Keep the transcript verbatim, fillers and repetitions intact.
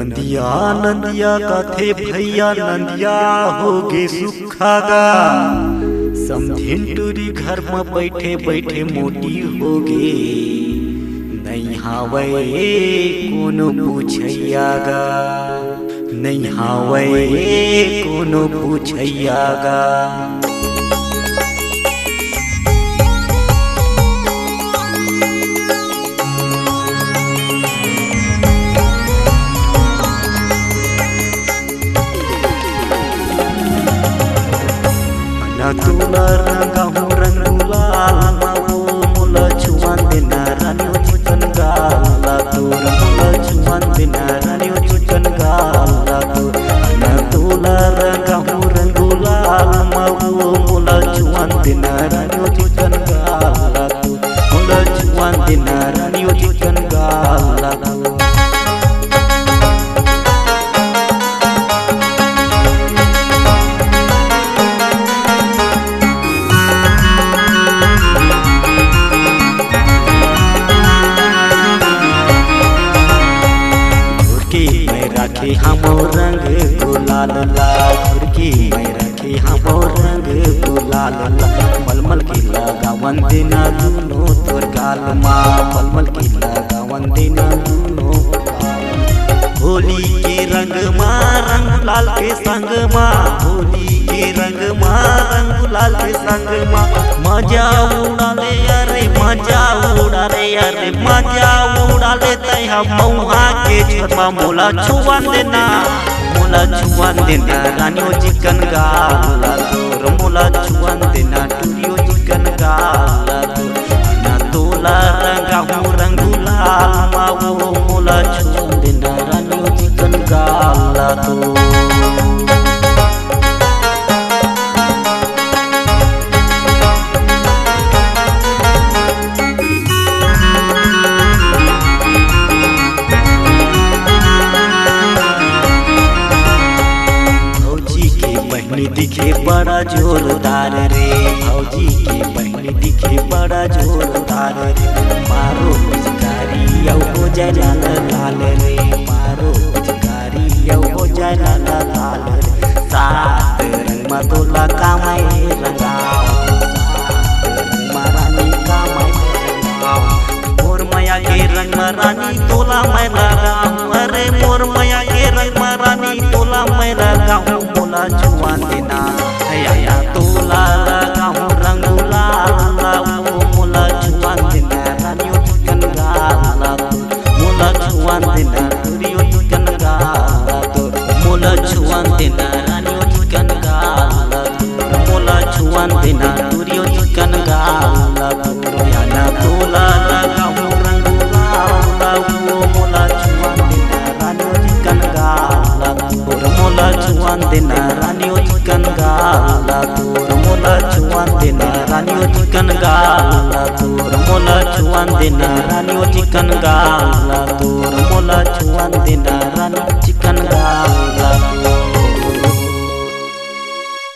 नंदिया नंदिया कथे भैया, नंदिया होगे सुक्खा गा। समधिन टूरी घर म बइठे बइठे मोटी होगे। नइ हावय कोनो पूछइया गा, नइ हावय कोनो पूछइया गा। ना तोला रंगाहूँ रंग गुलाल मा वो, मोला छुअन देना रानी ओ चिकन गाल ला तोर, मोला छुअन देना रानी ओ चिकन गाल ला तोर। ना तोला रंगाहूँ रंग गुलाल मा वो, मोला छुअन देना रानी ओ चिकन गाल ला तोर, मोला छुअन देना रानी ओ चिकन गाल ला तोर। घुरकी में राखे हमो रंग गुलाल ला, घुरकी में राखे हमो रंग गुलाल ला। मलमल के लगावन देना दूनो तोर गाल मा, मलमल के लगावन देना दूनो। होली के रंग मा रंग गुलाल के संग मा, होली के रंग मा रंग गुलाल के संग मा, मजा उड़ा ले अरे मजा उड़ा ले अरे मजा उड़ा ले। तैं हा मउहा के छोर मा मोला छुअन देना, मोला छुअन देना रानी ओ चिकन गाल ला तोर, मोला छुअन देना टूरी ओ चिकन गाल ला तोर। ना तोला रंगाहूँ रंग गुलाल मा वो, मोला छुअन देना रानी ओ चिकन गाल ला तोर। भौजी के बहिनी दिखे बड़ा जोरदार रे, भौजी के बहिनी दिखे बड़ा जोरदार रे। मारो पिचकारी अउ हो जाए लाल लाल रे, मारो पिचकारी अउ हो जाए लाल लाल रे। सात रंग मा तोला का मैं रंगाओ, सात रंग मा रानी का मैं रंगाओ। मोर मया के रंग मा रानी तोला मैं लगाहूँ, अरे मोर मया के रंग मा रानी तोला मैं लगाहूँ। मोला छुअन देना, या, या तोला लगाहूँ रंग गुलाल ला वो, मोला छुअन देना रानी ओ चिकन गाल ला तोर, मोला छुअन देना टूरी ओ चिकन गाल ला तोर, मोला छुअन देना रानी ओ चिकन गाल ला तोर, मोला छुअन देना टूरी ओ चिकन गाल ला तोर। या ना तोला लगाहूँ रंग गुलाल ला वो, मोला छुअन देना रानी ओ चिकन गाल ला तोर, मोला छुअन देना रानी ओ चिकन गाल ला तोर, मोला छुअन देना रानी ओ चिकन गाल ला तोर, मोला छुअन देना रानी ओ चिकन गाल ला तोर, मोला छुअन देना रानी चिकन गाल ला तोर।